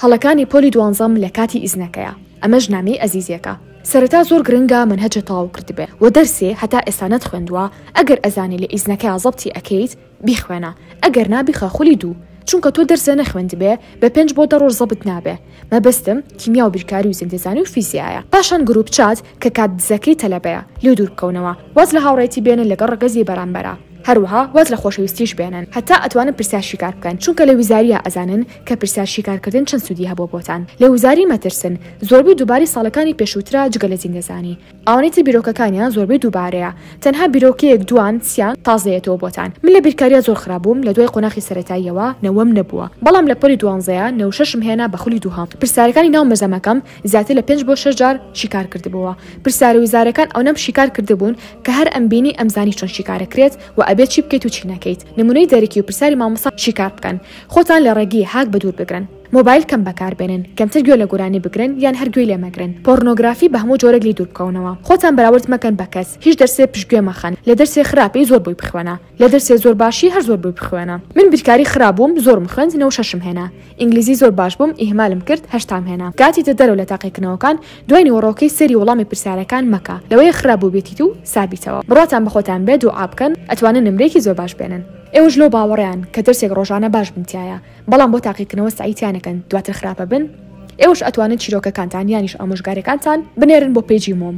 هەڵەکانی پۆلی دوانزەم لە کاتی ئیزنەکەیا ئەمەش نامەی ئەزیزێکە سەرەتا زۆر گرنگە مەنهەجت تەواو کردبێ وە دەرسێ هەتا ئێستا نەتخوێندوە ئەگەر ئەزانی لە ئیزنەکەیا زەبتی ئەکەیت بیخوێنە ئەگەر نا بیخە خولی دوو چونکە تۆ دەرسێ نەخوێندبێ بە پێنج بۆ دە ڕۆژ زەبت نابێ مەبەستم کیمیا و بیرکاری و زیندەزانی و فیزیایە پاشان group chat کە کات دزەکەی تەلەبەیە لێ دوور بکەونەوە واز لە هاوڕێتی بێنن لەگەڵ ڕەگەزی بەرامبەرا هەروەها واز لە خۆشەویستیش بێنن هەتا ئەتوانن پرسیار شیکار بکەن چونکە لە ویزاریا ئەزانن کە پرسیار شیکار کردن چەند سوودی هەبووە بۆتان لە وزاری مەترسن زۆربەی دووبارەی ساڵەکانی پێشووترە جگە لە زیندەزانی ئەوانەی تر بیرۆکەکانیان زۆربەی دووبارەیە تەنها بیرۆکەیەک دووان سیان تازەیەتەوە بۆتان من لە بیرکاریا زۆر خراپ بووم لە دوای قۆناخی سەرەتاییەوە نەوەم نەبووە بەڵام لە پۆلی دوانزەیا نەوشەشم هێنا بە خولی دووهەم پرسیارەکانی ناو مەزەمەکەم زیاتر لە پێنج بۆ شەش جار شیکار کردبۆوە پرسیارە ویزارەکان ئەونەم شیکار کردبوون کە هەر ئەمبینی ئەمزانی چۆن شیکارەکرێت و ئەبێت چی بکەیت و چی نەکەیت نمونەی دەرەکی و پرسیاری مامۆستا شیکار بکەن خۆتان لە ڕێگەی هاک بەدوور بگرن. مۆبایل کەم بەکار بێنن، کەمتر گوێ لە گۆرانی بگرن یان هەر گوێی لێ مەگرن، پۆڕنۆگرافی بە هەموو جۆرێک لێی دوور بکەونەوە، خۆتان بەراورد مەکەن بە کەس، هیچ دەرسێ پشتگوێ مەخەن، لە دەرسێ خراپی زۆر بۆی بخوێنە، لە دەرسێ زۆر باشی هەر زۆر بۆی بخوێنە. من بیرکاری خراپ بووم زۆرم خوێند نەو شەشم هێنا، ئینگلیزی زۆر باش بووم ئیهمالم کرد هەشتام هێنا، کاتیتە دەرەوە لە تاقیکردنەوەکان دوای نیوەڕۆکەی سەیری وەڵامی پرسیارەکان مەکە، لەوەیە خراپ بووبێتیت و سابیتەوە. بڕواتان بە خۆتان بێ دوعا بکەن ئەتوانن نمرەیەکی زۆر باش بێنن. ئێوەش لەو باوەڕەیان کە دەرسێک ڕۆژانە باش بن تیایا بەڵام بۆ تاقیکردنەوە سەعی تیا نەکەن دواتر خراپە بن؟ ئێوەش ئەتوانن چیرۆکەکانتان یانیش ئامۆژگاریەکانتان بنێرن بۆ پەیجی مۆم.